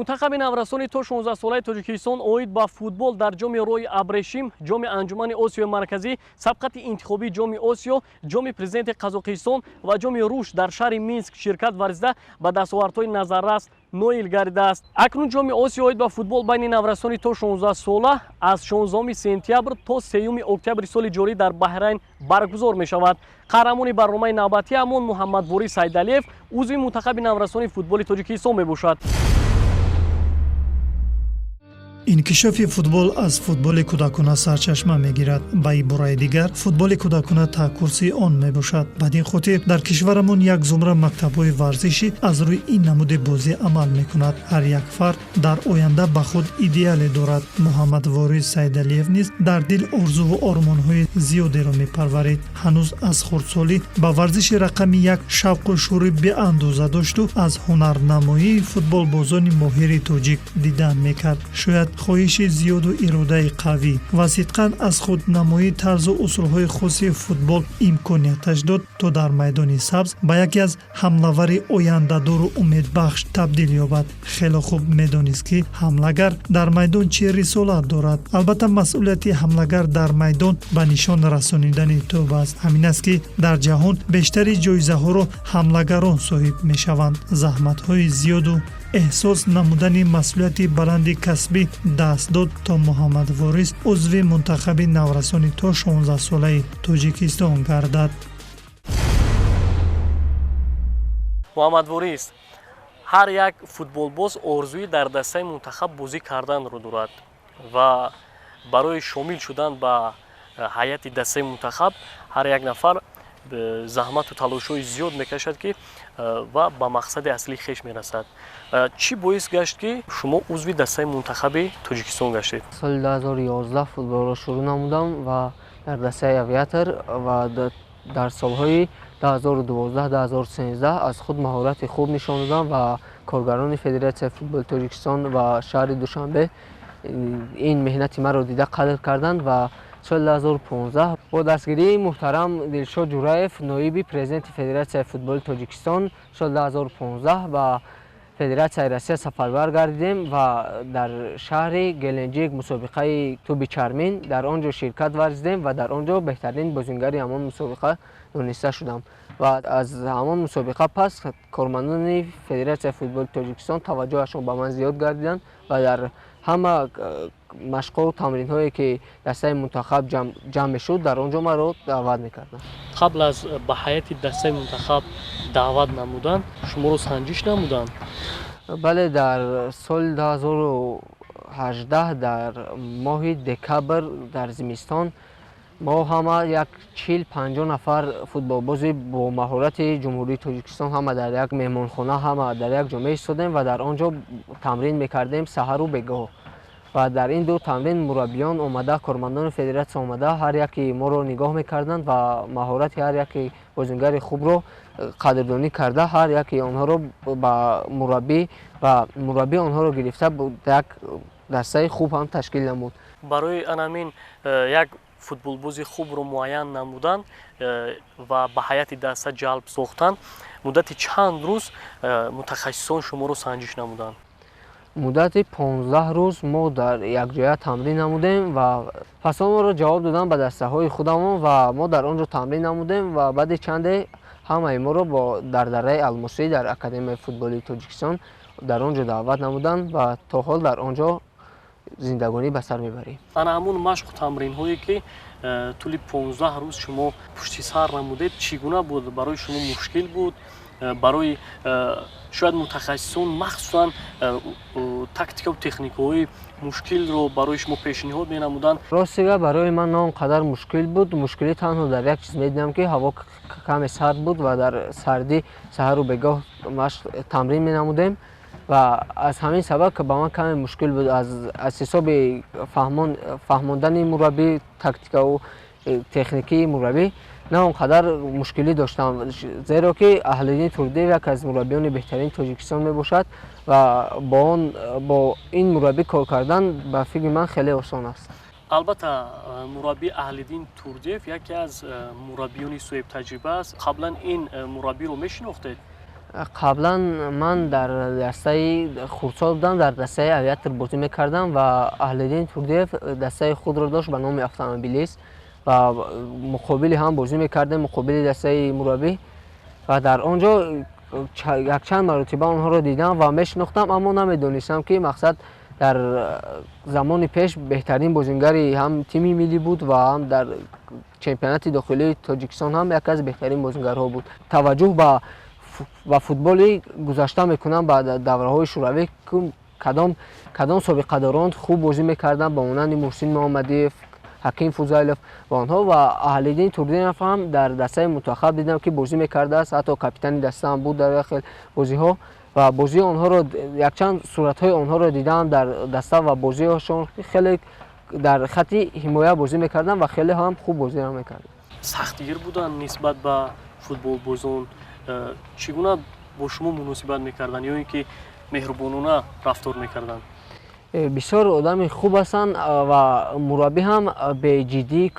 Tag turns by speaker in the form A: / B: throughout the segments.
A: Мунтахаби наврасони то 16-солаи Тоҷикистон оид ба футбол дар ҷоми роҳи Абрешим, ҷоми Анҷумани Осиёи Марказӣ, сабқати интихобии ҷоми Осиё, ҷоми президенти Қазоқистон ва ҷоми Рушд дар шаҳри Минск ширкат варзида ба дастовардҳои назаррас ноил гардидааст. Акнун ҷоми Осиё оид ба футбол байни наврасони то 16 сола аз 16 сентябр то 3 октябри соли ҷорӣ дар Баҳрайн баргузор мешавад. Қаҳрамони барномаи навбатӣ ҳамон Муҳаммадворис Сайдалиев, узви мунтахаби наврасони футболи Тоҷикистон мебошад.
B: Инкишофи футбол аз футболи кӯдакона сарчашма мегирад. Ба ибораи дигар, футболи кӯдакона таъкурси он мебошад. Бад ин хотир дар кишварамон як зумра мактабҳои варзишӣ аз рӯи ин намуди бозӣ амал мекунад. Ҳар як фард дар оянда ба худ идеале дорад. Муҳаммадворис Сайдалиев низ дар дил орзуву ормонҳои зиёдеро мепарварид. Ҳанӯз аз хурдсолӣ ба варзиши рақами як шавқу шӯри беандоза дошту аз ҳунарнамоии футболбозони моҳири тоҷик дидан мекард. Шояд хоҳиши зиёду иродаи қавӣ ва сидқан аз худнамоии тарзу усулҳои хоси футбол имконияташ дод, то дар майдони сабз ба яке аз ҳамлавари ояндадору умедбахш табдил ёбад. Хело хуб медонист, ки ҳамлагар дар майдон чӣ рисолат дорад. Албатта, масъулияти ҳамлагар дар майдон ба нишон расонидани тӯб аст. Ҳамин аст, ки дар ҷаҳон бештари ҷоизаҳоро ҳамлагарон соҳиб мешаванд. Заҳматҳои зиёду эҳсос намудани масъулияти баланди касбӣ даст дод, то Муҳаммадворис узви мунтахаби наврасони то 16-солаи Тоҷикистон гардад.
A: Муҳаммадворис, ҳар як футболбоз орзуи дар дастаи мунтахаб бозӣ карданро дорад ва барои шомил шудан ба ҳайати дастаи мунтахаб ҳар як нафар заҳмату талошҳои зиёд мекашад, ки ва ба мақсади аслии хеш мерасад. Чӣ боис гашт, ки шумо узви дастаи мунтахаби Тоҷикистон гаштед?
C: Соли 2011 футболро шурӯъ намудам ва дар дастаи Авиатор ва дар солҳои 2012, 2013 аз худ маҳорати хуб нишон додам ва коргарони Федератсияи футболи Тоҷикистон ва шаҳри Душанбе ин меҳнати маро дида қадр карданд ва соли 2015 бо дастгирии муҳтарам Дилшод Ҷураев, ноиби президенти Федератсияи футболи Тоҷикистон, соли 2015 ба Федератсияи Россия сафарбар гардидем ва дар шаҳри Геленҷик мусобиқаи тӯби чармин дар он ҷо ширкат варзидем ва дар он ҷо беҳтарин бозингари ҳамон мусобиқа дониста шудам. Ва аз ҳамон мусобиқа пас кормандони Федератсияи футболи Тоҷикистон таваҷҷӯҳашон ба ман зиёд гардиданд ва дар ҳама машқҳову тамринҳое, ки дастаи мунтахаб ҷамъ мешуд, дар он ҷо маро даъват мекарданд.
A: Қабл аз ба ҳайати дастаи мунтахаб даъват намудан шуморо санҷиш намуданд?
C: Бале, дар соли 2018 дар моҳи декабр, дар зимистон, мо ҳама як 40-50 нафар футболбози бо маҳорати Ҷумҳурии Тоҷикистон ҳама дар як меҳмонхона, ҳама дар як ҷо меистодем ва дар он ҷо тамрин мекардем саҳару бегоҳ. Ва дар ин ду тамрин мураббиён омада, кормандони федератсия омада, ҳар яке моро нигоҳ мекарданд ва маҳорати ҳар яке бозингари хубро қадрдонӣ карда, ҳар яке онҳоро ба мураббӣ ва мураббӣ онҳоро гирифта як дастаи хуб ҳам ташкил намуд.
A: Барои анамин як футболбози хубро муайян намудан ва ба ҳайати даста ҷалб сохтан муддати чанд рӯз мутахассисон шуморо санҷиш намуданд?
C: Муддати 15 рӯз мо дар якҷоя тамрин намудем ва пас он моро ҷавоб додан ба дастаҳои худамон ва мо дар он ҷо тамрин намудем ва баъди чанде ҳамаи моро дар дараи Алмосӣ, дар Академияи футболии Тоҷикистон дар он ҷо даъват намуданд ва то ҳол дар он ҷо зиндагонӣ ба сар мебарем.
A: Ана ҳамун машқу тамринҳое, ки тӯли 15 рӯз шумо пушти сар намудед, чӣ гуна буд? Барои шумо мушкил буд? Барои шояд мутахассисон махсусан тактикаву техникаҳои мушкилро барои шумо пешниҳод менамуданд?
C: Рости гап, барои ман на он қадар мушкил буд. Мушкилӣ танҳо дар як чиз медидам, ки ҳаво каме сард буд ва дар сардӣ саҳару бегоҳ машқ тамрин менамудем ва аз ҳамин сабаб ба ман каме мушкил буд. Аз ҳисоби фаҳмондани мураббӣ, тактикаву техникии мураббӣ на он қадар мушкилӣ доштам, зеро ки Аҳлиддин Турдиев як аз мураббиёни беҳтарини Тоҷикистон мебошад ва бо ин мураббӣ кор кардан ба фикри ман хеле осон аст.
A: Албатта, мураббӣ Аҳлиддин Турдиев яке аз мураббиёни соҳибтаҷриба аст. Қаблан ин мураббиро мешинохтед?
C: Қаблан ман дар дастаи хурдсол будам, дар дастаи Авиатор бозӣ мекардам ва Аҳлиддин Турдиев дастаи худро дошт ба номи Автомобилист ва муқобили ҳам бозӣ мекардем, муқобили дастаи мураббӣ, ва дар он ҷо якчанд маротиба онҳоро дидам ва мешинохтам, аммо намедонистам ки мақсад дар замони пеш беҳтарин бозингари ҳам тими миллӣ буд ва ҳам дар чемпионати дохилии Тоҷикистон ҳам яке аз беҳтарин бозингарҳо буд. Таваҷҷӯҳ ба футболи гузашта мекунам ба давраҳои шӯравӣ, кадом собиқадорон хуб бозӣ мекарданд, ба монанди Муҳсин Муҳаммадиев, Ҳаким Фузайлов ва онҳо, ва Аҳлиддин Турдиев ҳам дар дастаи мунтахаб дидам ки бозӣ мекардааст, ҳатто капитани даста ҳам буд дар як хел бозиҳо ва бозии онҳоро якчанд суратҳои онҳоро дидам дар даста ва бозиҳошон хеле дар хати ҳимоя бозӣ мекарданд ва хеле ҳам хуб бозӣ мекарданд.
A: Сахтгир буданд нисбат ба футболбозон? Чӣ гуна бо шумо муносибат мекарданд ё ин ки меҳрубонона рафтор мекарданд?
C: Бисёр одами хуб ҳастанд ва мураббӣ ҳам беҷиддӣ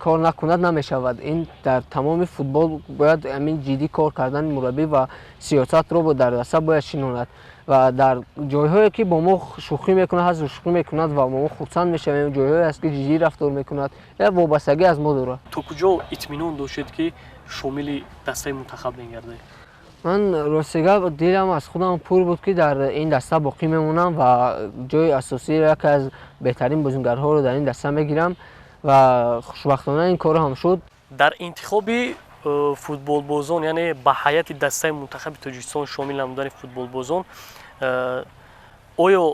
C: кор накунад намешавад. Ин дар тамоми футбол бояд ҳамин ҷиддӣ кор кардани мураббӣ ва сиёсатро дар даста бояд шинонад ва дар ҷойҳое ки бо мо шӯхӣ мекунад, ҳазру шӯхӣ мекунад ва мо хурсанд мешавем, ҷойҳое аст ки ҷиддӣ рафтор мекунад, як вобастагӣ аз мо дорад.
A: То куҷо итминон доштед ки шомили дастаи мунтахаб мегардед?
C: Ман рости гап дилам аз худам пур буд ки дар ин даста боқӣ мемонам ва ҷои асосӣ яке аз беҳтарин бозингарҳоро дар ин даста мегирам ва хушбахтона ин кор ҳам шуд.
A: Дар интихоби футболбозон, яъне ба ҳайати дастаи мунтахаби Тоҷикистон шомил намудани футболбозон, оё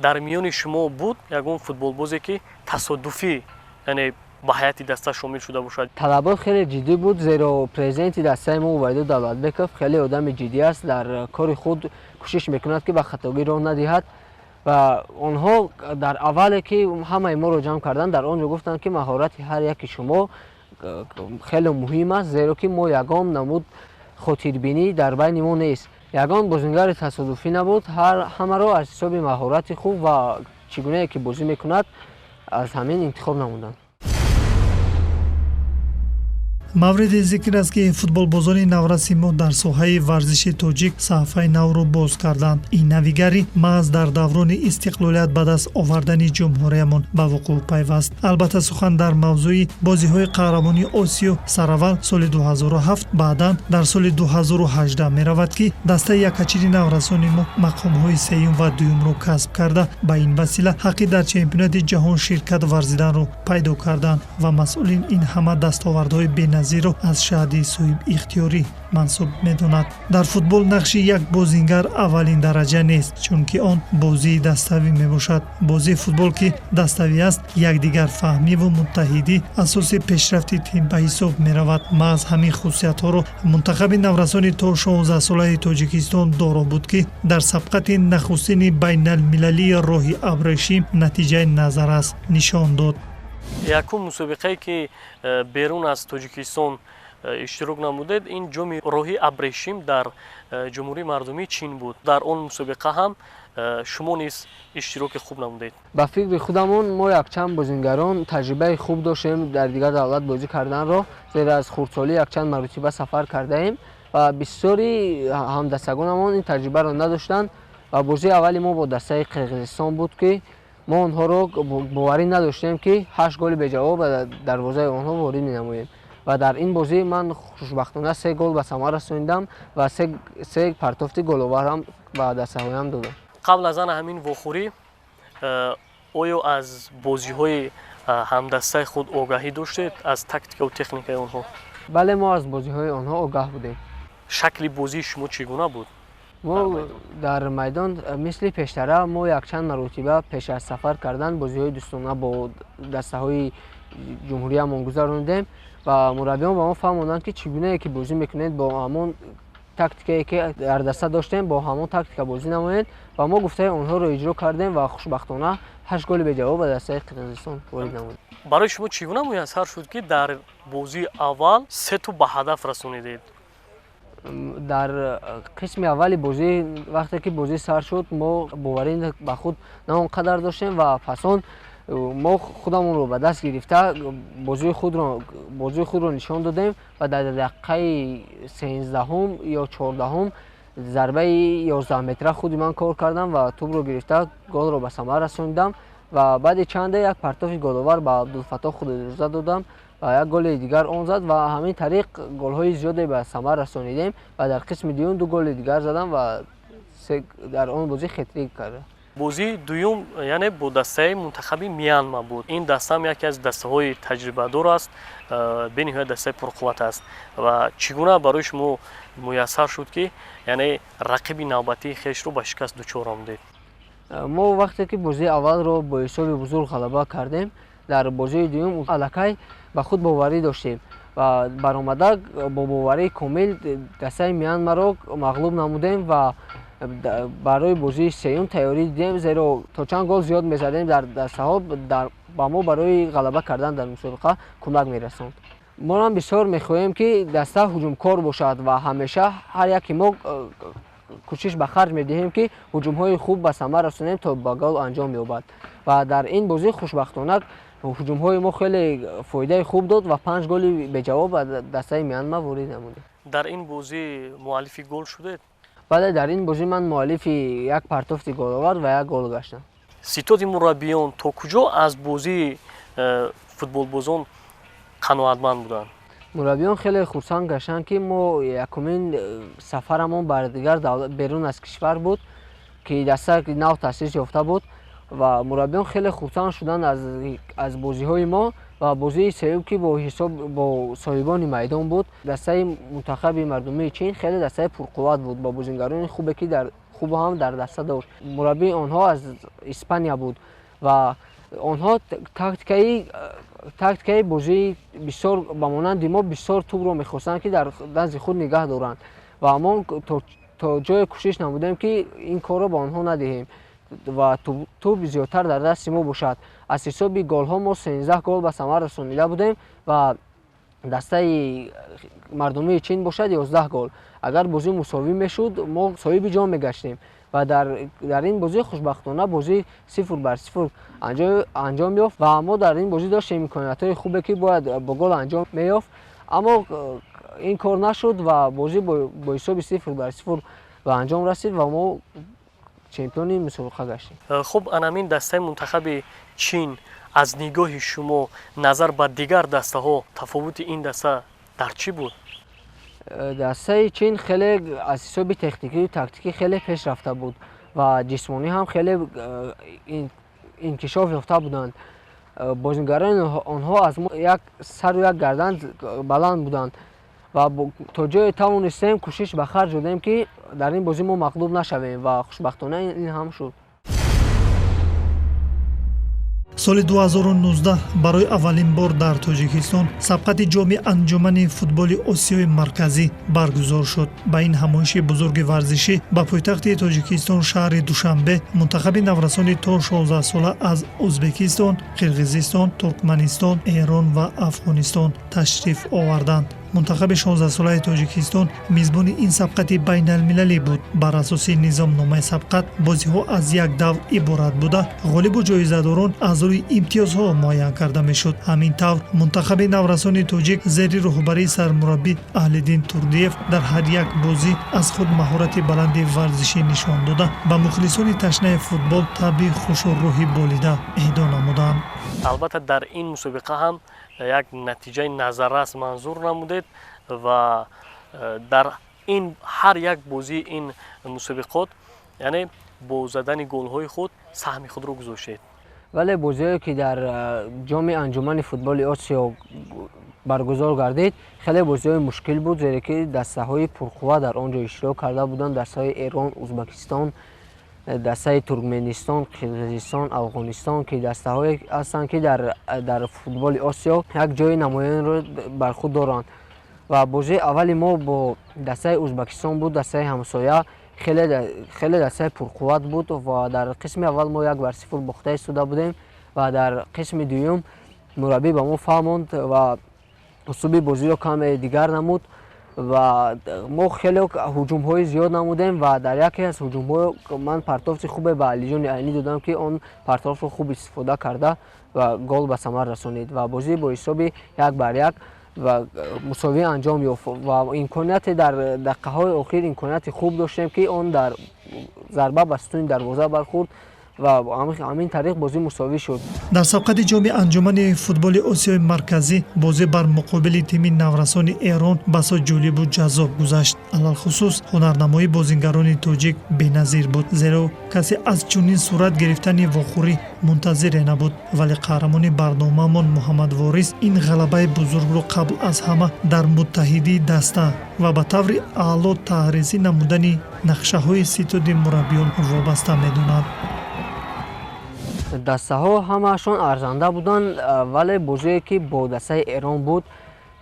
A: дар миёни шумо буд ягон футболбозе ки тасодуфӣ, яъне ба ҳайати даста шомил шуда бошад?
C: Талабот хеле ҷиддӣ буд, зеро президенти дастаи мо Убайдулло Давлатбеков хеле одами ҷиддӣ аст, дар кори худ кӯшиш мекунад ки ба хатогӣ роҳ надиҳад ва онҳо дар аввале ки ҳамаи моро ҷамъ карданд, дар он ҷо гуфтанд ки маҳорати ҳар яки шумо хеле муҳим аст, зеро ки мо ягон намуд хотирбинӣ дар байни мо нест. Ягон бозингари тасодуфӣ набуд, ҳамаро аз ҳисоби маҳорати хуб ва чӣ гунае ки бозӣ мекунад аз ҳамин интихоб намуданд.
B: Мавриди зикр аст ки футболбозони навраси мо дар соҳаи варзиши тоҷик саҳифаи навро боз карданд. Ин навигарӣ маҳз дар даврони истиқлолият ба даст овардани ҷумҳуриямон ба вуқӯъ пайваст. Албатта сухан дар мавзӯи бозиҳои қаҳрамонии Осиё сараввал соли 2007, баъдан дар соли 2018 меравад ки дастаи якачири наврасони мо мақомҳои сеюм ва дуюмро касб карда, ба ин васила ҳаққи дар чемпионати ҷаҳон ширкат варзиданро пайдо карданд ва масъулин ин ҳама дастовардҳои беназирро аз шаҳди соҳибихтиёрӣ мансуб медонад. Дар футбол нақши як бозингар аввалин дараҷа нест, чунки он бозии даставӣ мебошад. Бозии футбол ки даставӣ аст, якдигарфаҳмиву муттаҳидӣ асоси пешрафти тим ба ҳисоб меравад. Маҳз ҳамин хусусиятҳоро мунтахаби наврасони то 16-солаи Тоҷикистон доро буд ки дар сабқати нахустини байналмилалии роҳи абрешим натиҷаи назаррас нишон дод.
A: Якум мусобиқае ки берун аз Тоҷикистон иштирок намудед, ин ҷоми роҳи абрешим дар Ҷумҳурии Мардумии Чин буд. Дар он мусобиқа ҳам шумо низ иштироки хуб намудед.
C: Ба фикри худамон мо якчанд бозингарон таҷрибаи хуб доштем дар дигар давлат бозӣ карданро, зеро аз хурдсолӣ якчанд маротиба сафар кардаем ва бисёри ҳамдастагонамон ин таҷрибаро надоштанд ва бозии аввали мо бо дастаи Қирғизистон буд ки мо онҳоро боварӣ надоштем ки 8 голи беҷавоб ба дарвозаи онҳо ворид менамоем ва дар ин бозӣ ман хушбахтона 3 гол ба самар расондам ва се партофти головар ҳам ба дастаҳоям додам.
A: Қабл аз ана ҳамин вохӯрӣ оё аз бозиҳои ҳамдастаи худ огаҳӣ доштед, аз тактикаву техникаи онҳо?
C: Бале, мо аз бозиҳои онҳо огаҳ будем.
A: Шакли бозии шумо чӣ гуна буд?
C: Мо дар майдон мисли пештара мо якчанд маротиба пеш аз сафар кардан бозиҳои дӯстона бо дастаҳои ҷумҳуриямон гузаронидем ва мураббиён ба мо фаҳмонданд ки чӣ гунае ки бозӣ мекунед, бо ҳамон тактикае ки дар даста доштем, бо ҳамон тактика бозӣ намоед ва мо гуфтаи онҳоро иҷро кардем ва хушбахтона 8 голи беҷавоб ба дастаи Қирғизистон ворид намудем.
A: Барои шумо чӣ гуна муяссар шуд ки дар бозии аввал 3 тӯб ба ҳадаф расонидед?
C: Дар қисми аввали бозӣ вақте ки бозӣ сар шуд, мо боварӣ ба худ на он қадар доштем ва пас он Мо худамонро ба даст гирифта бозии худро нишон додем ва дар дақиқаи 13 ё 14 зарбаи 11 метра худи ман кор кардам ва тӯбро гирифта голро ба самар расонидам ва баъди чанде як партофи головар ба Абдулфаттоҳ Худойрӯза додам ва як голи дигар он зад ва ҳамин тариқ голҳои зиёде ба самар расонидем ва дар қисми дуюм 2 голи дигар задам ва дар он бозӣ хетрик кардам.
A: Бозии дуюм яъне бо дастаи мунтахаби Мянма буд. Ин даста ҳам яке аз дастаҳои таҷрибадор аст, бениҳоят дастаи пурқувват аст. Ва чӣ гуна барои шумо муяссар шуд, ки яъне рақиби навбатии хешро ба шикаст дучор омадед?
C: Мо вақте ки бозии аввалро бо ҳисоби бузург ғалаба кардем, дар бозии дуюм аллакай ба худ боварӣ доштем ва баромада бо боварии комил дастаи Мянмаро мағлуб намудем ва барои бозии сеюм тайёрӣ дидем, зеро то чанд гол зиёд мезадем дар дастаҳо ба мо барои ғалаба кардан дар мусобиқа кӯмак мерасонд. Мо ҳам бисёр мехоҳем, ки даста ҳуҷумкор бошад ва ҳамеша ҳар яке мо кӯшиш ба харҷ медиҳем, ки ҳуҷумҳои хуб ба самар расонем то ба гол анҷом ёбад. Ва дар ин бозӣ хушбахтона ҳуҷумҳои мо хеле фоидаи хуб дод ва 5 голи беҷавоб ба дастаи Мянма ворид намудем.
A: Дар ин бозӣ муаллифи гол шудед?
C: Бале, дар ин бозӣ ман муаллифи як партофти головар ва як гол гаштам.
A: Ситоди мураббиён то куҷо аз бозии футболбозон қаноатманд буданд?
C: Мураббиён хеле хурсанд гаштанд, ки мо якумин сафарамон бар дигар давлат берун аз кишвар буд, ки даста нав таъсис ёфта буд ва мураббиён хеле хурсанд шуданд аз бозиҳои мо ва бозии сеюм, ки бо ҳисоб бо соҳибони майдон буд, дастаи мунтахаби мардумии Чин хеле дастаи пурқувват буд бо бозингарони хубе, ки дар хуб ҳам дар даста дошт. Мураббии онҳо аз Испания буд ва онҳо тактикаи бозии бисёр ба монанди мо бисёр тӯбро мехостанд, ки дар назди худ нигаҳ доранд ва мо то ҷое кӯшиш намудем, ки ин корро ба онҳо надиҳем ва тӯб зиёдтар дар дасти мо бошад. Аз ҳисоби голҳо мо 13 гол ба самар расонида будем ва дастаи мардумии Чин бошад 11 гол. Агар бозӣ мусовӣ мешуд, мо соҳиби ҷом мегаштем ва дар ин бозӣ хушбахтона бозӣ 0-0 анҷом ёфт ва мо дар ин бозӣ доштем имкониятҳои хубе, ки бояд бо гол анҷом меёфт, аммо ин кор нашуд ва бозӣ бо ҳисоби 0-0 ба анҷом расид ва мо чемпиони мусобиқа гаштем.
A: Хуб, анамин дастаи мунтахаби Чин аз нигоҳи шумо назар ба дигар дастаҳо тафовути ин даста дар чӣ буд?
C: Дастаи Чин хеле аз ҳисоби техникию тактикӣ хеле пеш рафта буд ва ҷисмонӣ ҳам хеле инкишоф ёфта буданд. Бозингарони онҳо аз мо як сару як гардан баланд буданд ва то ҷое тавонистем кӯшиш ба харҷ додем, ки дар ин бозӣ мо мағлуб нашавем ва хушбахтона ин ҳам шуд.
B: Соли 2019 барои аввалин бор дар Тоҷикистон сабқати ҷоми анҷумани футболи Осиёи Марказӣ баргузор шуд. Ба ин ҳамоиши бузурги варзишӣ ба пойтахти Тоҷикистон шаҳри Душанбе мунтахаби наврасони то 16 сола аз Ӯзбекистон, Қирғизистон, Туркманистон, Эрон ва Афғонистон ташриф оварданд. Мунтахаби 16-солаи Тоҷикистон мизбони ин сабқати байналмилалӣ буд. Бар асоси низомномаи сабқат бозиҳо аз як давр иборат буда, ғолибу ҷоизадорон аз рӯи имтиёзҳо муайян карда мешуд. Ҳамин тавр мунтахаби наврасони тоҷик зери роҳбарии сармураббӣ Аҳлиддин Турдиев дар ҳар як бозӣ аз худ маҳорати баланди варзишӣ нишон дода, ба мухлисони ташнаи футбол табъи хушу рӯҳи болида эҳдо намуданд.
A: Албатта дар ин мусобиқа ҳам як натиҷаи назаррас манзур намудед ва дар ин ҳар як бозии ин мусобиқот яъне бо задани голҳои худ саҳми худро гузоштед.
C: Вале бозиҳое ки дар ҷоми анҷумани футболи Осиё баргузор гардид, хеле бозиҳои мушкил буд, зеро ки дастаҳои пурқувва дар он ҷо иштирок карда буданд. Дастаҳои Эрон, Ӯзбекистон, дастаи Туркменистон, Қирғизистон, Афғонистон, ки дастаҳое ҳастанд, ки дар футболи Осиё як ҷои намоёнро бар худ доранд. Ва бозии аввали мо бо дастаи Ӯзбекистон буд, дастаи ҳамсоя, хеле дастаи пурқувват буд ва дар қисми аввал мо 1-0 бохта истода будем ва дар қисми дуюм мураббӣ ба мо фаҳмонд ва услуби бозиро каме дигар намуд Ва мо хеле ҳуҷумҳои зиёд намудем ва дар яке аз ҳуҷумҳо ман партофти хубе ба Алиҷони Айнӣ додам, ки он партофтро хуб истифода карда ва гол ба самар расонид ва бозӣ бо ҳисоби 1-1 ва мусовӣ анҷом ёфт. Ва имконияте дар дақиқаҳои охир имконияти хуб доштем, ки он дар зарба ба сутуни дарвоза бархӯрд ва ҳамин тариқ бозӣ мусовӣ шуд.
B: Дар сабқати ҷоми анҷумани футболи Осиёи Марказӣ бозӣ бар муқобили тими наврасони Эрон басо ҷолибу ҷаззоб гузашт. Алалхусус ҳунарнамоии бозингарони тоҷик беназир буд, зеро касе аз чунин сурат гирифтани вохӯрӣ мунтазире набуд. Вале қаҳрамони барномаамон Муҳаммадворис ин ғалабаи бузургро қабл аз ҳама дар муттаҳидии даста ва ба таври аъло таҳризӣ намудани нақшаҳои ситоди мураббиён вобаста медонад.
C: Дастаҳо ҳамаашон арзанда буданд, вале бозие ки бо дастаи Эрон буд,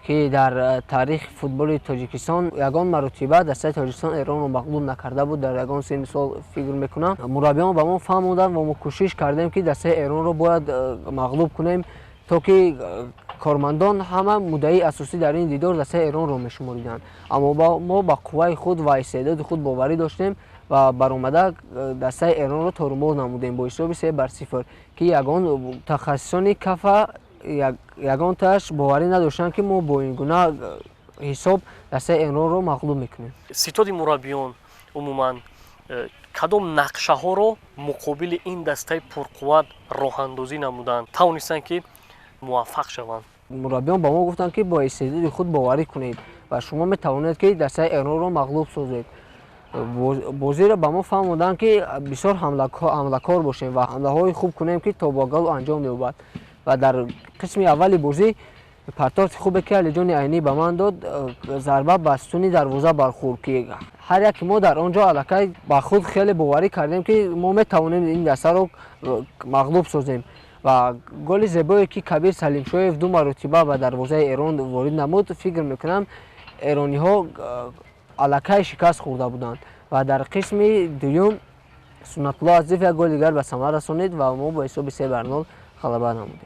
C: ки дар таърихи футболи Тоҷикистон ягон маротиба дастаи Тоҷикистон Эронро мағлуб накарда буд дар ягон синни сол, фикр мекунам. Мураббиён ба мо фаҳмонданд ва мо кӯшиш кардем, ки дастаи Эронро бояд мағлуб кунем, то ки кормандон ҳама муддаии асосӣ дар ин дидор дастаи Эронро мешумориданд. Аммо мо ба қувваи худ ва истеъдоди худ боварӣ доштем ва баромада дастаи Эронро торумор намудем бо ҳисоби 3-0, ки ягон мутахассисони кафа ягонтааш боварӣ надоштанд, ки мо бо ин гуна ҳисоб дастаи Эронро мағлуб мекунем.
A: Ситоди мураббиён умуман кадом нақшаҳоро муқобили ин дастаи пурқувват роҳандозӣ намуданд, тавонистанд, ки муваффақ шаванд?
C: Мураббиён ба мо гуфтанд, ки бо истеъдоди худ боварӣ кунед ва шумо метавонед, ки дастаи Эронро мағлуб созед. Бозиро ба мо фаҳмоданд, ки бисёр ҳамлакор бошем ва ҳамлаҳои хуб кунем, ки то ба гол анҷом ёбад. Ва дар қисми аввали бозӣ партофти хубе, ки Алиҷони Айнӣ ба ман дод, зарба ба сутуни дарвоза бархӯрд, ки ҳар яке мо дар он ҷо аллакай ба худ хеле боварӣ кардем, ки мо метавонем ин дастаро мағлуб созем. Ва голи зебое, ки Кабир Салимшоев ду маротиба ба дарвозаи Эрон ворид намуд, фикр мекунам, эрониҳо аллакай шикаст хӯрда буданд. Ва дар қисми дуюм Суннатулло Азизов як гол дигар ба самар расонид ва мо бо ҳисоби 3-0 ғалаба намудем.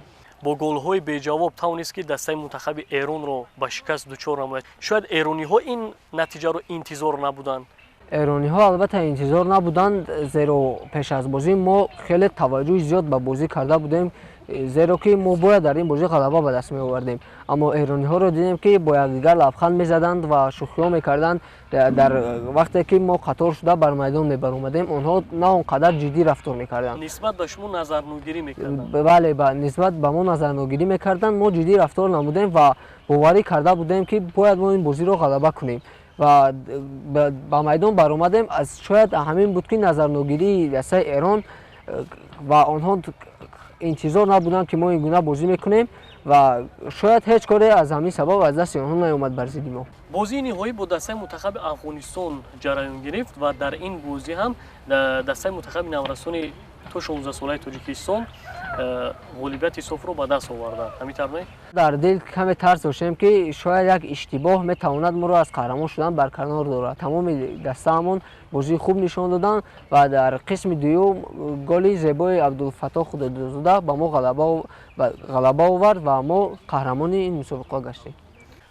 A: Бо голҳои беҷавоб тавонист, ки дастаи мунтахаби Эронро ба шикаст дучор намояд. Шояд эрониҳо ин натиҷаро интизор набуданд.
C: Эрониҳо албатта интизор набуданд, зеро пеш аз бозӣ мо хеле таваҷҷӯҳи зиёд ба бозӣ карда будем, зеро ки мо бояд дар ин бозӣ ғалаба ба даст меовардем. Аммо эрониҳоро дидем, ки бо якдигар лабханд мезаданд ва шӯхиҳо мекарданд. Дар вақте ки мо қатор шуда бар майдон мебаромадем, онҳо на он қадар ҷиддӣ рафтор мекарданд.
A: Нисбат ба шумо назарногирӣ мекарданд?
C: Бале, нисбат ба мо назарногирӣ мекарданд. Мо ҷиддӣ рафтор намудем ва боварӣ карда будем, ки бояд мо ин бозиро ғалаба кунем ва ба майдон баромадем. Аз шояд ҳамин буд, ки назарногирии дастаи Эрон ва онҳо интизор набуданд, ки мо ин гуна бозӣ мекунем, ва шояд ҳеҷ коре аз ҳамин сабаб аз дасти онҳо наомад бар зидди мо.
A: Бозии ниҳоӣ бо дастаи мунтахаби Афғонистон ҷараён гирифт ва дар ин бозӣ ҳам дастаи мунтахаби наврасони то 16-солаи Тоҷикистон ғолибияти софро ба даст оварданд. Ҳамин тавр не?
C: Дар дил каме тарс доштем, ки шояд як иштибоҳ метавонад моро аз қаҳрамон шудан барканор дорад. Тамоми дастаамон бозии хуб нишон доданд ва дар қисми дуюм голи зебои Абдулфаттоҳ Худодозода ба мо ғалаба овард ва мо қаҳрамони ин мусобиқа гаштем.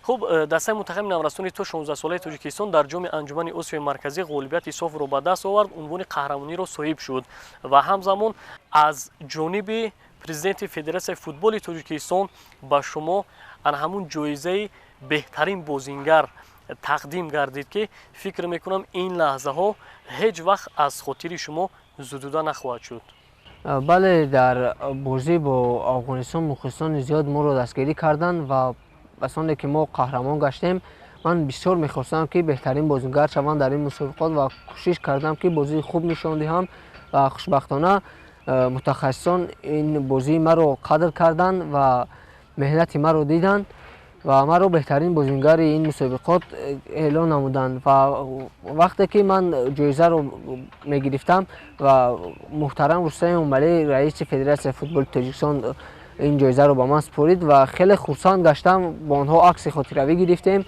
A: Хуб, дастаи мунтахаби наврасони то 16-солаи Тоҷикистон дар ҷоми анҷумани Осиёи Марказӣ ғолибияти софро ба даст овард, унвони қаҳрамониро соҳиб шуд ва ҳамзамон аз ҷониби президенти Федератсияи футболи Тоҷикистон ба шумо ана ҳамун ҷоизаи беҳтарин бозингар тақдим гардид, ки фикр мекунам, ин лаҳзаҳо ҳеҷ вақт аз хотири шумо зудуда нахоҳад шуд.
C: Бале, дар бозӣ бо Афғонистон мухлисони зиёд моро дастгирӣ карданд ва басоне ки мо қаҳрамон гаштем, ман бисёр мехостам, ки беҳтарин бозингар шавам дар ин мусобиқот ва кӯшиш кардам, ки бозии хуб нишон диҳам ва хушбахтона мутахассисон ин бозии маро қадр карданд ва меҳнати маро диданд ва маро беҳтарин бозингари ин мусобиқот эълон намуданд. Ва вақте ки ман ҷоизаро мегирифтам ва муҳтарам Рустам Эмомалӣ, раиси Федератсияи футболи Тоҷикистон, ин ҷоизаро ба ман супорид ва хеле хурсанд гаштам. Бо онҳо акси хотиравӣ гирифтем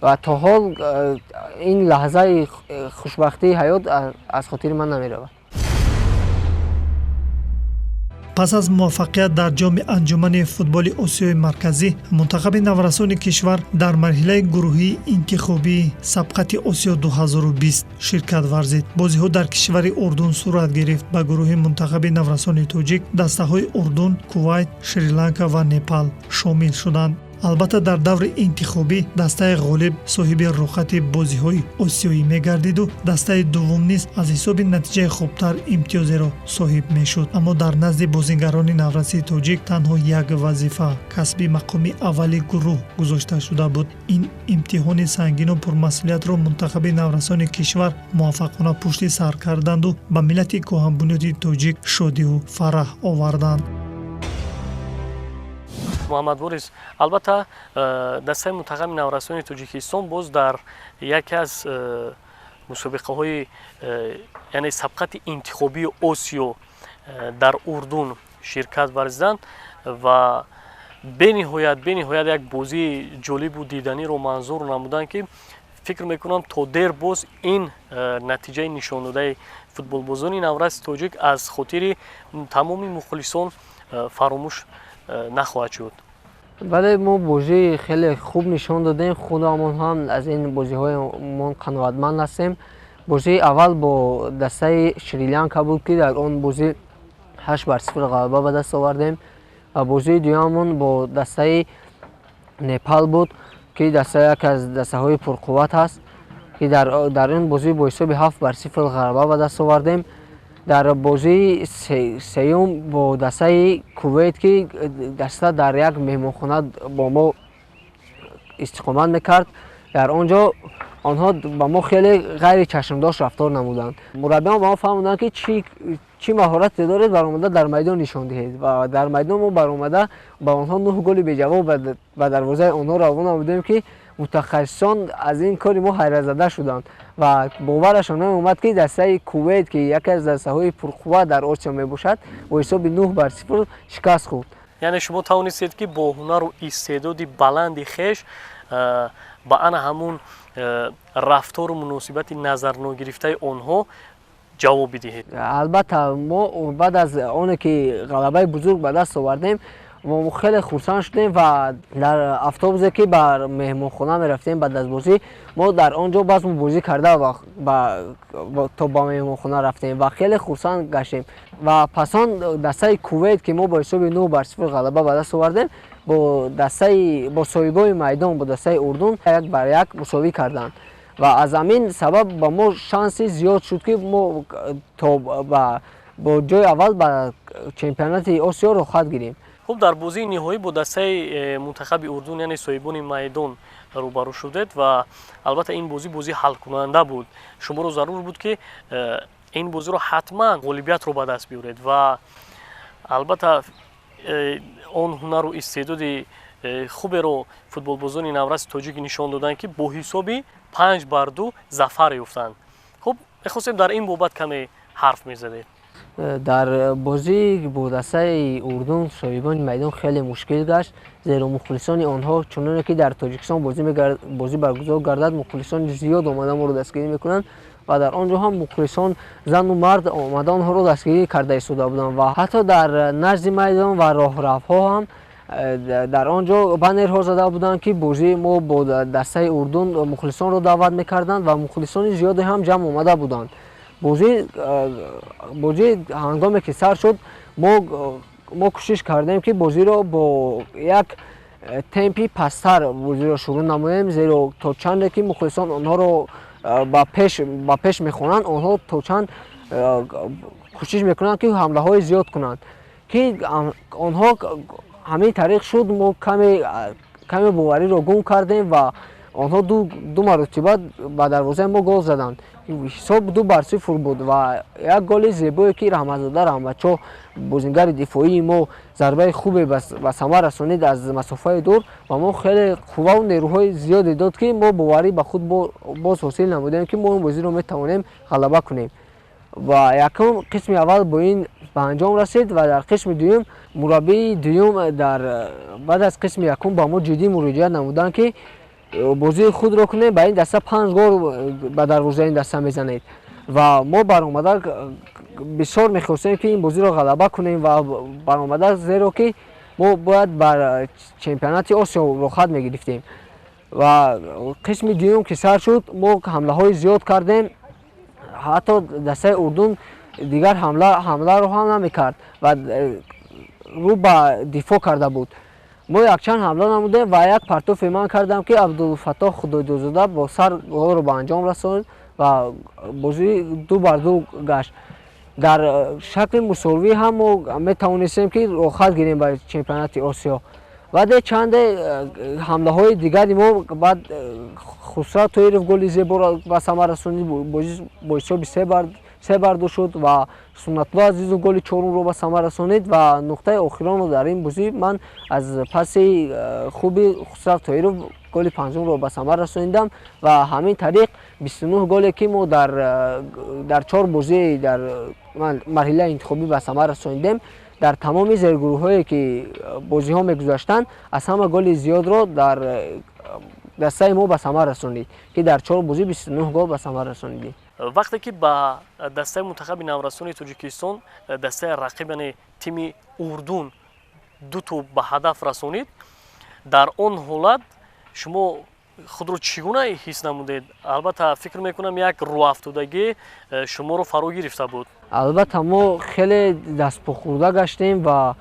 C: ва то ҳол ин лаҳзаи хушбахтии ҳаёт аз хотири ман намеравад.
B: Пас аз муваффақият дар ҷоми Анҷумани футболи Осиёи Марказӣ, мунтахаби наврасони кишвар дар марҳилаи гурӯҳии интихобии сабқати Осиё 2020 ширкат варзид. Бозиҳо дар кишвари Урдун сурат гирифт. Ба гурӯҳи мунтахаби наврасони тоҷик дастаҳои Урдун, Кувайт, Шри-Ланка ва Непал шомил шуданд. Албатта, дар даври интихобӣ дастаи ғолиб соҳиби рухати бозиҳои осиёӣ мегардиду дастаи дуввум низ аз ҳисоби натиҷаи хубтар имтиёзеро соҳиб мешуд. Аммо дар назди бозингарони наврасии тоҷик танҳо як вазифа — касби мақоми аввали гурӯҳ гузошта шуда буд. Ин имтиҳони сангину пурмасъулиятро мунтахаби наврасони кишвар муваффақона пушти сар карданду ба миллати кӯҳанбунёди тоҷик шодиву фараҳ оварданд.
A: Муҳаммад Борис, албатта, дастаи мунтахаби наврасони Тоҷикистон боз дар яке аз мусобиқаҳои, яъне сабқати интихобии Осиё дар Урдун ширкат варзиданд ва бениҳоят як бозии ҷолибу диданиро манзур намуданд, ки фикр мекунам, то дер боз ин натиҷаи нишондодаи футболбозони навраси тоҷик аз хотири тамоми мухлисон фаромӯш нахоҳад шуд.
C: Бале, мо бозии хеле хуб нишон додем, худамон ҳам аз ин бозиҳоямон қаноатманд ҳастем. Бозии аввал бо дастаи Шри-Ланка буд, ки дар он бозӣ 8-0 ғалаба ба даст овардем, ва бозии дуюмамон бо дастаи Непал буд, ки даста яке аз дастаҳои пурқувват ҳаст, ки дар ин бозӣ бо ҳисоби 7-0 ғалаба ба даст овардем. Дар бозии сеюм бо дастаи Кувейт, ки даста дар як меҳмонхона бо мо истиқомат мекард, дар он ҷо онҳо ба мо хеле ғайричашмдошт рафтор намуданд. Мураббиён ба мо фаҳмоданд, ки чӣ маҳорате доред, баромада дар майдон нишон диҳед, ва дар майдон мо баромада ба онҳо нӯҳ голи беҷавоб ба дарвозаи онҳо равон намудем, ки мутахассисон аз ин кори мо ҳайратзада шуданд ва боварашон намеомад, ки дастаи Кувейт, ки яке аз дастаҳои пурқувват дар Осиё мебошад, бо ҳисоби 9-0 шикаст хӯрд.
A: Яъне шумо тавонистед, ки бо ҳунару истеъдоди баланди хеш ба ана ҳамун рафтору муносибати назарногирифтаи онҳо ҷавоб бидиҳед.
C: Албатта, мо баъд аз оне ки ғалабаи бузург ба даст овардем, мо хеле хурсанд шудем ва дар автобусе, ки ба меҳмонхона мерафтем баъд аз бозӣ, мо дар он ҷо базму бозӣ карда то ба меҳмонхона рафтем ва хеле хурсанд гаштем. Ва пас он дастаи Кувейт, ки мо бо ҳисоби 9-0 ғалаба ба даст овардем, бо дастаи бо соҳибои майдон, бо дастаи Урдун 1-1 мусовӣ карданд ва аз ҳамин сабаб ба мо шанси зиёд шуд, ки мо то бо ҷои аввал ба чемпионати Осиё роҳхат гирем.
A: Хуб, дар бозии ниҳоӣ бо дастаи мунтахаби Урдун, яъне соҳибони майдон, рӯбарӯ шудед ва албатта ин бозӣ бозии ҳалкунанда буд. Шуморо зарур буд, ки ин бозиро ҳатман ғолибиятро ба даст биёред ва албатта он ҳунару истеъдоди хуберо футболбозони навраси тоҷик нишон доданд, ки бо ҳисоби 5-2 зафар ёфтанд. Хуб, мехостем, дар ин бобат каме ҳарф мезадед.
C: Дар бозӣ бо дастаи Урдун, соҳибони майдон, хеле мушкил гашт, зеро мухлисони онҳо, чуноне ки дар Тоҷикистон бозӣ баргузор гардад, мухлисони зиёд омада моро дастгирӣ мекунанд ва дар он ҷо ҳам мухлисон, зану мард, омада онҳоро дастгирӣ карда истода буданд ва ҳатто дар назди майдон ва роҳравҳо ҳам дар он ҷо баннерҳо зада буданд, ки бозии мо бо дастаи Урдун, мухлисонро даъват мекарданд ва мухлисони зиёде ҳам ҷамъ омада буданд. Бозӣ ҳангоме ки сар шуд, мо кӯшиш кардем, ки бозиро бо як темпи пасттар бозиро шурӯъ намоем, зеро то чанде ки мухлисон онҳоро ба пеш мехонанд, онҳо то чанд кӯшиш мекунанд, ки ҳамлаҳои зиёд кунанд, ки онҳо ҳамин тариқ шуд. Мо каме бовариро гум кардем ва онҳо ду маротиба ба дарвозаи мо гол заданд. Ҳисоб 2-0 буд ва як голи зебое, ки Раҳматзода Раҳматшоҳ, бозингари дифоии мо, зарбаи хубе ба самар расонид аз масофаи дур ва мо хеле қувваву нерӯҳои зиёде дод, ки мо боварӣ ба худ боз ҳосил намудем, ки мо ин бозиро метавонем ғалаба кунем. Ва якум қисми аввал бо ин ба анҷом расид ва дар қисми дуюм мураббии дуюм дар баъд аз қисми якум ба мо ҷиддӣ муроҷиат намуданд, ки бозии худро кунем, ба ин даста панҷ гол ба дарвозаи ин даста мезанед. Ва мо баромада бисёр мехостем, ки ин бозиро ғалаба кунем ва баромада, зеро ки мо бояд бар чемпионати Осиё роҳхат мегирифтем. Ва қисми дуюм ки сар шуд, мо ҳамлаҳои зиёд кардем, ҳатто дастаи Урдун дигар ҳамларо ҳам намекард ва рӯ ба дифоъ карда буд. Мо якчанд ҳамла намудем ва як партофе ман кардам, ки Абдулфаттоҳ Худойдозода бо сар голро ба анҷом расонд ва бозӣ 2-2 гашт. Дар шакли мусовӣ ҳам мо метавонистем, ки роҳхат гирем ба чемпионати Осиё. Баъде чанде ҳамлаҳои дигари мо, баъд Хусрав Тоиров голи зеборо ба самар расонид, бозӣ бо ҳисоби 3-2 шуд ва Суннатулло Азизов голи чорумро ба самар расонид. Ва нуқтаи охиронро дар ин бозӣ ман аз паси хуби Хусрав Тоиров голи панҷумро ба самар расонидам. Ва ҳамин тариқ 29 голе, ки мо дар чор бозии дар марҳилаи интихобӣ ба самар расонидем, дар тамоми зергурӯҳҳое, ки бозиҳо мегузаштанд, аз ҳама голи зиёдро дар дастаи мо ба самар расонид, ки дар чор бозӣ 29 гол ба самар расонидем.
A: Вақте ки ба дастаи мунтахаби наврасони Тоҷикистон дастаи рақиб, яъне тими Урдун, ду тӯб ба ҳадаф расонид, дар он ҳолат шумо худро чӣ гуна ҳис намудед? Албатта, фикр мекунам, як рӯҳафтодагӣ шуморо фаро гирифта буд.
C: Албатта, мо хеле дастпохӯрда гаштем ва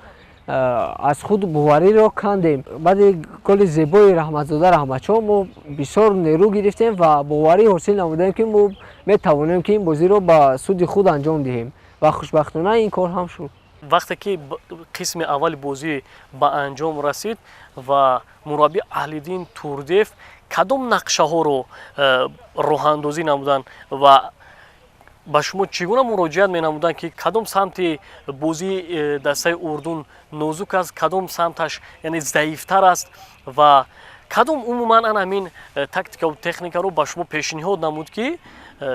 C: аз худ бовариро кандем. Баъди голи зебои Раҳматзода Раҳматшоҳ мо бисёр нерӯ гирифтем ва боварӣ ҳосил намудем, ки мо метавонем, ки ин бозиро ба суди худ анҷом диҳем, ва хушбахтона ин кор ҳам шуд.
A: Вақте ки қисми аввали бозӣ ба анҷом расид ва мураббӣ Аҳлиддин Турдиев кадом нақшаҳоро роҳандозӣ намуданд ва ба шумо чӣ гуна муроҷиат менамуданд, ки кадом самти бозии дастаи Урдун нозук аст, кадом самташ, яъне, заифтар аст ва кадом умуман ан ҳамин тактикаву техникаро ба шумо пешниҳод намуд, ки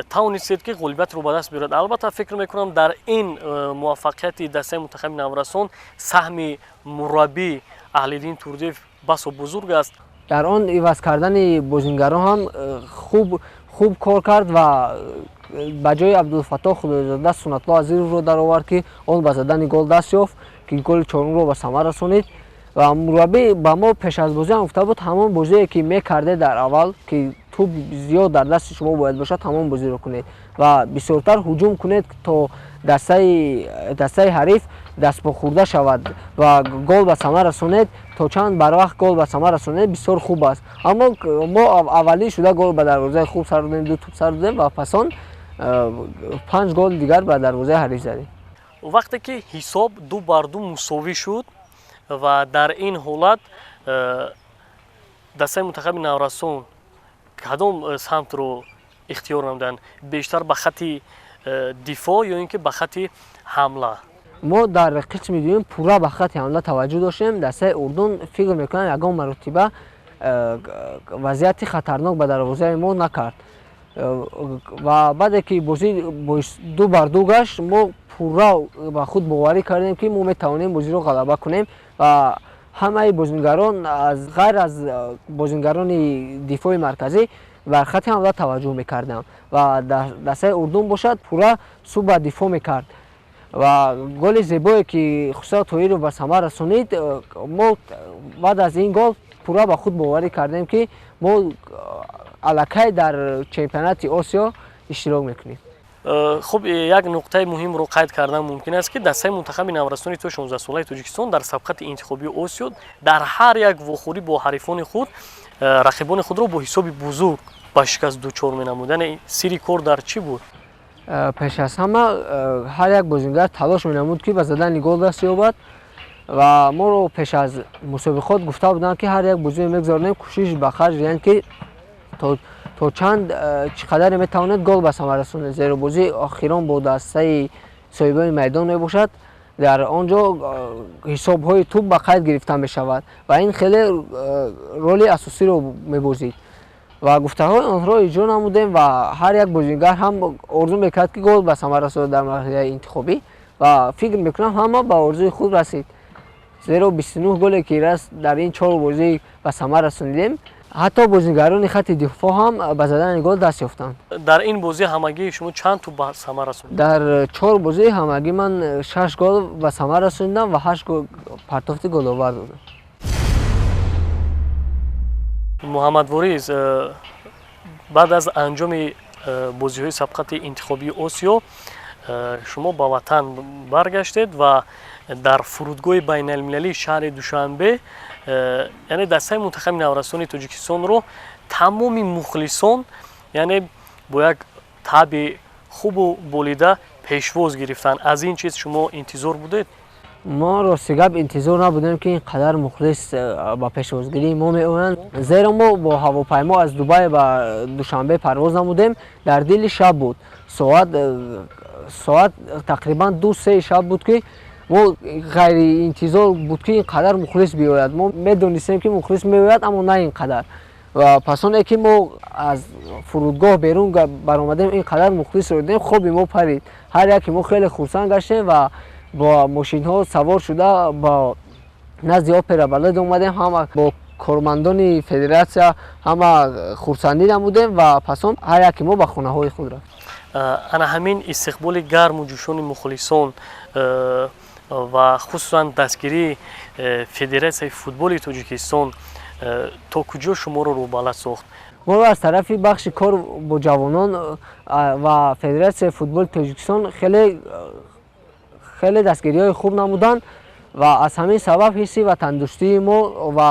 A: тавонистед, ки ғолибиятро ба даст биёред? Албатта, фикр мекунам, дар ин муваффақияти дастаи мунтахаби наврасон саҳми мураббӣ Аҳлиддин Турдиев басо бузург аст.
C: Дар он иваз кардани бозингарон ҳам хуб кор кард ва ба ҷои Абдулфаттоҳ Худойзода Суннатулло Азизовро даровард, ки он ба задани гол даст ёфт, ки голи чорумро ба самар расонид. Ва мураббӣ ба мо пеш аз бозӣ ҳам гуфта буд: ҳамон бозие, ки мекардед дар аввал, ки тӯб зиёд дар дасти шумо бояд бошад, ҳамон бозиро кунед ва бисёртар ҳуҷум кунед, то дастаи ҳариф дастпохӯрда шавад ва гол ба самар расонед. То чанд барвақт гол ба самар расонед, бисёр хуб аст. Аммо мо аввалин шуда гол ба дарвозаи хуб сар додем, ду тӯб сар додем ва пас он панҷ гол дигар ба дарвозаи ҳариф задем.
A: Вақте ки ҳисоб 2-2 мусовӣ шуд ва дар ин ҳолат дастаи мунтахаби наврасон кадом самтро ихтиёр намуданд: бештар ба хати дифоъ ё ин ки ба хати ҳамла?
C: Мо дар қисми дуюм пурра ба хати ҳамла таваҷҷӯҳ доштем. Дастаи Урдун, фикр мекунам, ягон маротиба вазъияти хатарнок ба дарвозаи мо накард. Ва баъде ки бозӣ 2-2 гашт, мо пурра ба худ боварӣ кардем, ки мо метавонем бозиро ғалаба кунем. Ва ҳамаи бозингарон, ғайр аз бозингарони дифои марказӣ, бар хати ҳамла таваҷҷӯҳ мекарданд ва дастаи Урдун бошад, пурра сӯ ба дифоъ мекард. Ва голи зебое, ки Хусрав Тоиров ба самар расонид, мо баъд аз ин гол пурра ба худ боварӣ кардем, ки мо аллакай дар чемпионати Осиё иштирок мекунем.
A: Хуб, як нуқтаи муҳимро қайд кардан мумкин аст, ки дастаи мунтахаби наврасони то 16-солаи Тоҷикистон дар сабқати интихобии Осиё дар ҳар як вохӯрӣ бо ҳарифони худ рақибони худро бо ҳисоби бузург ба шикаст дучор менамуд. Яъне сирри кор дар чӣ буд?
C: Пеш аз ҳама, ҳар як бозингар талош менамуд, ки ба задани гол даст ёбад. Ва моро пеш аз мусобиқот гуфта буданд, ки ҳар як бозиро мегузаронем, кӯшиш ба харҷ диҳанд, ки то чанд чӣ қадаре метавонед гол ба самар расонед, зеро бозии охирон бо дастаи соҳибони майдон мебошад, дар он ҷо ҳисобҳои тӯб ба қайд гирифта мешавад ва ин хеле роли асосиро мебозид. Ва гуфтаҳои онҳоро иҷро намудем ва ҳар як бозингар ҳам орзу мекард, ки гол ба самар расонад дар марҳилаи интихобӣ. Ва фикр мекунам, ҳама ба орзуи худ расид, зеро 29 голе, ки дар ин чор бозӣ ба самар расонидем. Ҳатто бозигарони хати дифоъ ҳам ба задани гол даст ёфтанд.
A: Дар ин бозӣ ҳамагӣ шумо чанд тӯб ба самар расондед?
C: Дар 4 бозӣ ҳамагӣ ман 6 гол ба самар расондам ва 8 гол партофти головар додам.
A: Муҳаммадвориз, баъд аз анҷоми бозиҳои сабқати интихобии Осиё шумо ба ватан баргаштед ва дар фурудгоҳи байналмилалии шаҳри Душанбе, яъне дастаи мунтахаби наврасони Тоҷикистонро тамоми мухлисон, яъне бо як таъби хубу болида пешвоз гирифтанд. Аз ин чиз шумо интизор будед?
C: Мо рости гап интизор набудем, ки ин қадар мухлис ба пешвозгирии мо меоянд, зеро мо бо ҳавопаймо аз Дубай ба Душанбе парвоз намудем. Дар дили шаб буд, соат тақрибан 2-3 шаб буд, ки мо ғайриинтизор буд, ки ин қадар мухлис биёяд. Мо медонистем, ки мухлис меояд, аммо на ин қадар. Ва пас оне ки мо аз фурудгоҳ берун баромадем, ин қадар мухлисро дидем, хоби мо парид. Ҳар яке мо хеле хурсанд гаштем ва бо мошинҳо савор шуда ба назди опера балет омадем. Ҳама бо кормандони федератсия ҳама хурсандӣ намудем ва пас он ҳар яке мо ба хонаҳои худ рафтем.
A: Ана ҳамин истиқболи гарму ҷӯшони мухлисон ва хусусан дастгирии Федератсияи футболи Тоҷикистон то куҷо шуморо рӯбалад сохт?
C: Моро аз тарафи бахши кор бо ҷавонон ва Федератсияи футболи Тоҷикистон хеле хеле дастгириҳои хуб намуданд ва аз ҳамин сабаб ҳисси ватандӯстии мо ва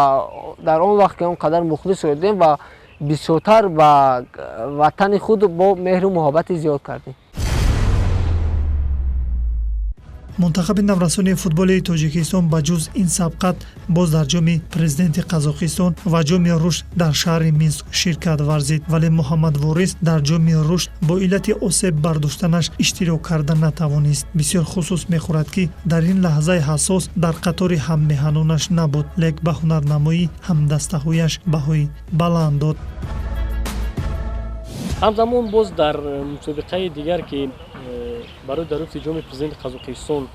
C: дар он вақт, ки он қадар мухлис шудем ва бисёртар ба ватани худ бо меҳру муҳаббати зиёд кардем.
B: Мунтахаби наврасони футболи Тоҷикистон ба ҷуз ин сабқат боз дар ҷоми президенти Қазоқистон ва ҷоми Рушд дар шаҳри Минск ширкат варзид, вале Муҳаммадворис дар ҷоми Рушд бо иллати осеб бардоштанаш иштирок карда натавонист. Бисёр хусус мехӯрад, ки дар ин лаҳзаи ҳассос дар қатори ҳаммеҳанонаш набуд, лек ба ҳунарнамоӣ ҳамдастаҳояш баҳои баланд дод.
A: Ҳамзамон боз дар мусобиқаи дигар, ки барои дарёфти ҷоми президенти Қазоқистон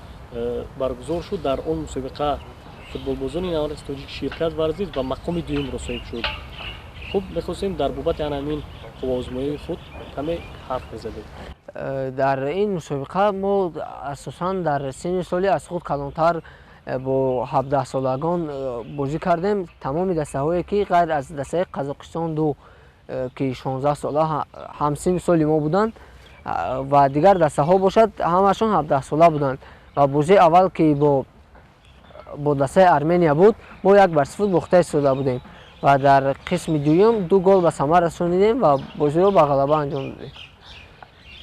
A: баргузор шуд, дар он мусобиқа футболбозони навраси тоҷик ширкат варзид ва мақоми дуюмро соҳиб шуд. Хуб, мехостем дар бобати ана ҳамин қувваозмоии худ каме ҳарф мезадед.
C: Дар ин мусобиқа мо асосан дар синни соли аз худ калонтар бо 17-солагон бозӣ кардем. Тамоми дастаҳое, ки ғайр аз дастаи Қазоқистон ду, ки 16 сола ҳамсинни соли мо буданд, ва дигар дастаҳо бошад, ҳамашон 17-сола буданд. Ва бозии аввал, ки бо дастаи Армения буд, мо 1-0 бохта истода будем ва дар қисми дуюм 2 гол ба самар расонидем ва бозиро ба ғалаба анҷом додем.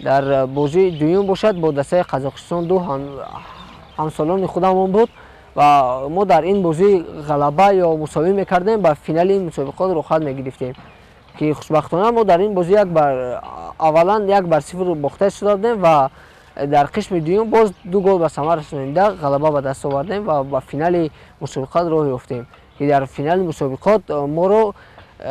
C: Дар бозии дуюм бошад, бо дастаи Қазоқистон ду ҳамсолони худамон буд ва мо дар ин бозӣ ғалаба ё мусовӣ мекардем, ба финали ин мусобиқот роҳхат мегирифтем, ки хушбахтона мо дар ин бозӣ аввалан 1-0 бохта истода будем ва дар қисми дуюм боз 2 гол ба самар расонида ғалаба ба даст овардем ва ба финали мусобиқот роҳ ёфтем, ки дар финали мусобиқот моро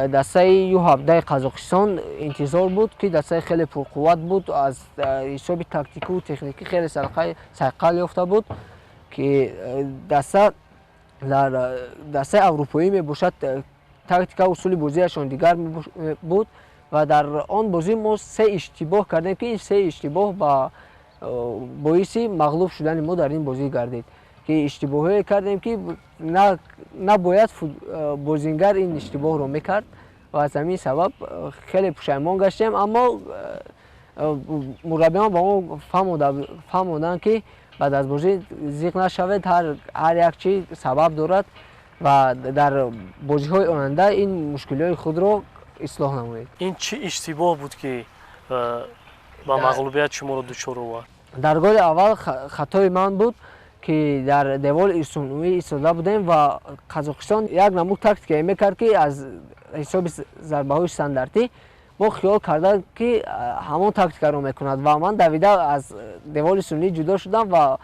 C: дастаи Ю-17 Қазоқистон интизор буд, ки дастаи хеле пурқувват буд, аз ҳисоби тактикиву техникӣ хеле сайқал ёфта буд, ки даста дар дастаи аврупоӣ мебошад, тактика усули бозиашон дигар буд. Ва дар он бозӣ мо се иштибоҳ кардем, ки ин се иштибоҳ ба боиси мағлуб шудани мо дар ин бозӣ гардид, ки иштибоҳое кардем, ки набояд бозингар ин иштибоҳро мекард ва аз ҳамин сабаб хеле пушаймон гаштем. Аммо мураббиён ба мо фаҳмоданд, ки баъд аз бозӣ зиқ нашавед, ҳар як чиз сабаб дорад ва дар бозиҳои оянда ин мушкилиҳои худро ислоҳ намоед.
A: Ин чӣ иштибоҳ буд, ки ба мағлубият шуморо дучор овард?
C: Дар голи аввал хатои ман буд, ки дар девори сунъӣ истода будем ва Қазоқистон як намуд тактикае мекард, ки аз ҳисоби зарбаҳои стандартӣ мо хиёл карда, ки ҳамон тактикаро мекунад, ва ман давида аз девори сунъӣ ҷудо шудам ва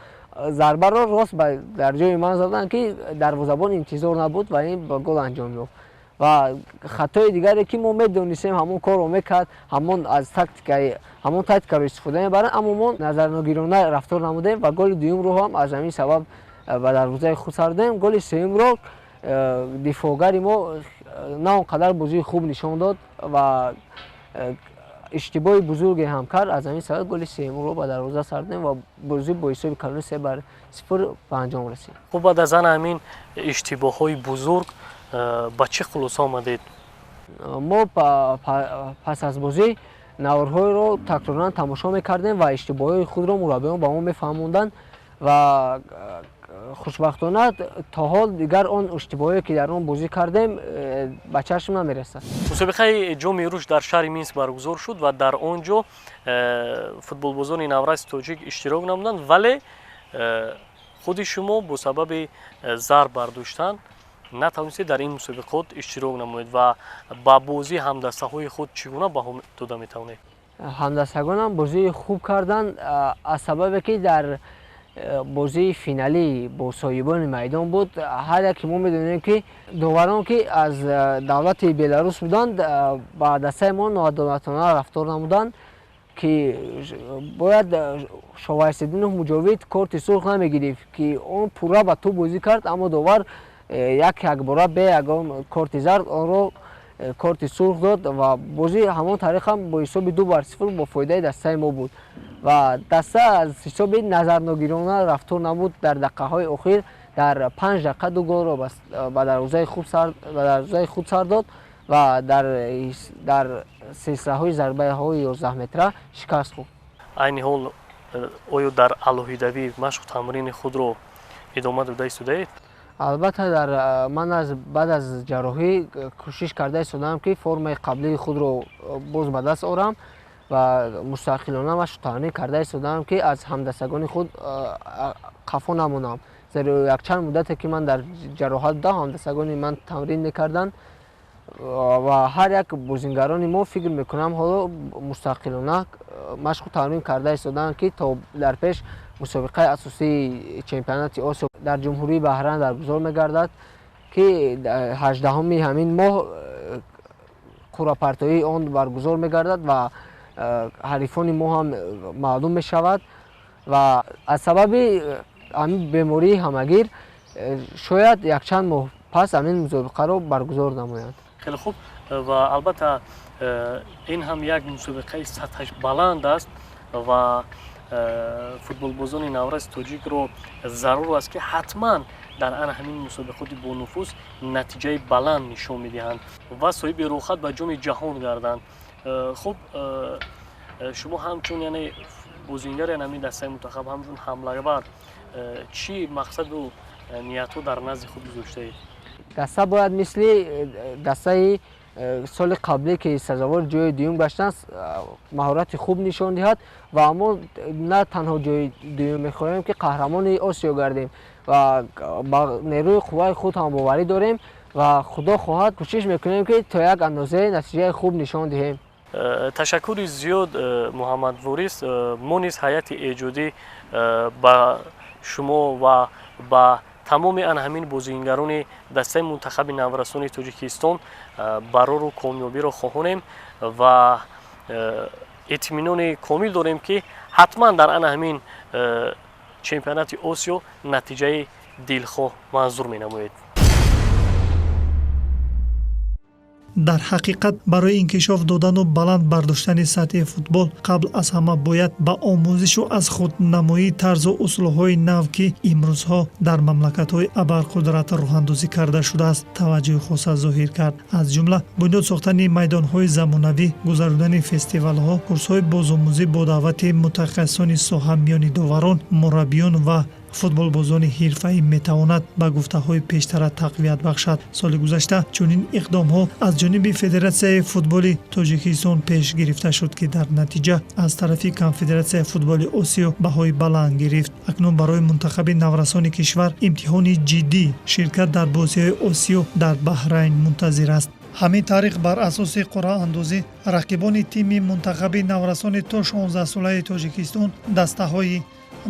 C: зарбаро рост дар ҷои ман заданд, ки дарвозабон интизор набуд ва ин ба гол анҷом ёфт. Ва хатои дигаре, ки мо медонистем ҳамон корро мекард, ҳамон аз тактикаи ҳамон тактикаро истифода мебаранд, аммо мо назарногирона рафтор намудем ва голи дуюмро ҳам аз ҳамин сабаб ба дарвозаи худ сардем. Голи сеюмро дифоъгари мо на он қадар бозии хуб нишон дод ва иштибоҳи бузурге ҳам кард. Аз ҳамин сабаб голи сеюмро ба дарвоза сардем ва бозӣ бо ҳисоби калони 3-0 ба анҷом расид.
A: Хуб, баъд аз ана ҳамин иштибоҳҳои бузург ба чӣ хулоса омадед?
C: Мо пас аз бозӣ наворҳоеро такроран тамошо мекардем ва иштибоҳҳои худро мураббиён ба мо мефаҳмонданд ва хушбахтона то ҳол дигар он иштибоҳое ки дар он бозӣ кардем ба чашм намерасад.
A: Мусобиқаи Ҷоми Рушд дар шаҳри Минск баргузор шуд ва дар он ҷо футболбозони навраси тоҷик иштирок намуданд, вале худи шумо бо сабаби зарб бардоштан натавонистед дар ин мусобиқот иштирок намоед ва ба бозии ҳамдастаҳои худ чӣ гуна баҳо дода метавонед?
C: Ҳамдастагонам бозии хуб карданд, аз сабабе ки дар бозии финалӣ бо соҳибони майдон буд. Ҳар яке мо медонем, ки доварон, ки аз давлати Беларус буданд, ба дастаи мо ноадолатона рафтор намуданд, ки бояд Шовайсиддинов Муҷовид корти сурх намегирифт, ки он пурра ба тӯб бозӣ кард, аммо довар як якбора бе ягон корти зард онро корти сурх дод ва бозӣ ҳамон тариқ ҳам бо ҳисоби 2-0 бо фоидаи дастаи мо буд ва даста аз ҳисоби назарногирона рафтор намуд. Дар дақиқаҳои охир дар 5 дақиқа 2 голро ба дарвозаи худ сар дод ва дар силсилаҳои зарбаҳои 11 метра шикаст хӯрд.
A: Айни ҳол оё дар алоҳидавӣ машқу тамрини худро идома дода истодаед?
C: Албатта, ман баъд аз ҷарроҳӣ кӯшиш карда истодаам, ки формаи қаблии худро боз ба даст орам ва мустақилона машқу тамрин карда истодаам, ки аз ҳамдастагони худ қафо намонам, зеро якчанд муддате ки ман дар ҷароҳат будам, ҳамдастагони ман тамрин мекарданд ва ҳар як бозингарони мо, фикр мекунам, ҳоло мустақилона машқу тамрин карда истодаанд, ки то дар пеш мусобиқаи асосии чемпионати Осиё дар Ҷумҳурии Баҳрайн баргузор мегардад, ки 18-уми ҳамин моҳ қуръапартоии он баргузор мегардад ва ҳарифони мо ҳам маълум мешавад. Ва аз сабаби ҳамин бемории ҳамагир шояд якчанд моҳ пас ҳамин мусобиқаро баргузор намоянд.
A: Хеле хуб, ва албатта ин ҳам як мусобиқаи сатҳаш баланд аст ва футболбозони навраси тоҷикро зарур аст, ки ҳатман дар ана ҳамин мусобиқоти бонуфуз натиҷаи баланд нишон медиҳанд ва соҳиби роҳхат ба Ҷоми Ҷаҳон гарданд. Хуб, шумо ҳамчун, яъне, бозингари ҳамин дастаи мунтахаб, ҳамчун ҳамлавар чӣ мақсаду ниятҳо дар назди худ гузоштаед?
C: Даста бояд мисли дастаи соли қаблӣ, ки сазовори ҷои дуюм гаштанд, маҳорати хуб нишон диҳад ва мо на танҳо ҷои дуюм мехоҳем, ки қаҳрамони Осиё гардем ва ба нерӯи қувваи худ ҳам боварӣ дорем ва худо хоҳад, кӯшиш мекунем, ки то як андозае натиҷаи хуб нишон диҳем.
A: Ташаккури зиёд, Муҳаммад Ворис. Мо низ, ҳайати эҷодӣ, ба шумо ва ба тамоми ана ҳамин бозингарони дастаи мунтахаби наврасони Тоҷикистон барору комёбиро хоҳонем ва итминони комил дорем, ки ҳатман дар ана ҳамин чемпионати Осиё натиҷаи дилхоҳ манзур менамоед.
B: Дар ҳақиқат, барои инкишоф додану баланд бардоштани сатҳи футбол қабл аз ҳама бояд ба омӯзишу аз худнамоии тарзу усулҳои нав, ки имрӯзҳо дар мамлакатҳои абарқудрат роҳандозӣ карда шудааст, таваҷҷӯҳи хоса зоҳир кард. Аз ҷумла бунёд сохтани майдонҳои замонавӣ, гузарондани фестивалҳо, курсҳои бозомӯзӣ бо даъвати мутахассисони соҳа миёни доварон, мураббиён ва футболбозони ҳирфаӣ метавонад ба гуфтаҳои пештара тақвият бахшад. Соли гузашта чунин иқдомҳо аз ҷониби Федератсияи футболи Тоҷикистон пеш гирифта шуд, ки дар натиҷа аз тарафи Конфедератсияи футболи Осиё баҳои баланд гирифт. Акнун барои мунтахаби наврасони кишвар имтиҳони ҷиддӣ, ширкат дар бозиҳои Осиё дар Баҳрайн, мунтазир аст. Ҳамин тариқ, бар асоси қуръаандозӣ рақибони тими мунтахаби наврасони то 16-солаи Тоҷикистон дастаҳои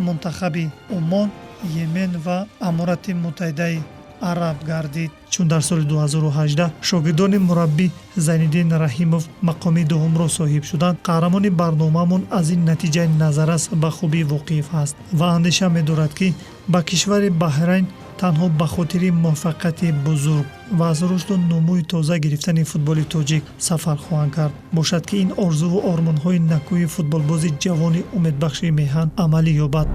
B: мунтахаби Умон, Йемен ва Аморати Муттаҳидаи Араб гардид. Чун дар соли 2018 шогирдони мураббӣ Зайниддин Раҳимов мақоми дуввумро соҳиб шуданд, қаҳрамони барномаамон аз ин натиҷаи назаррас ба хубӣ воқиф аст ва андеша медорад, ки ба кишвари Баҳрайн Танҳо ба хотири муваффақияти бузург ва аз рушду нумӯи тоза гирифтани футболи тоҷик сафар хоҳанд кард. Бошад, ки ин орзуву ормонҳои накӯи футболбози ҷавони умедбахши меҳан амалӣ ёбад.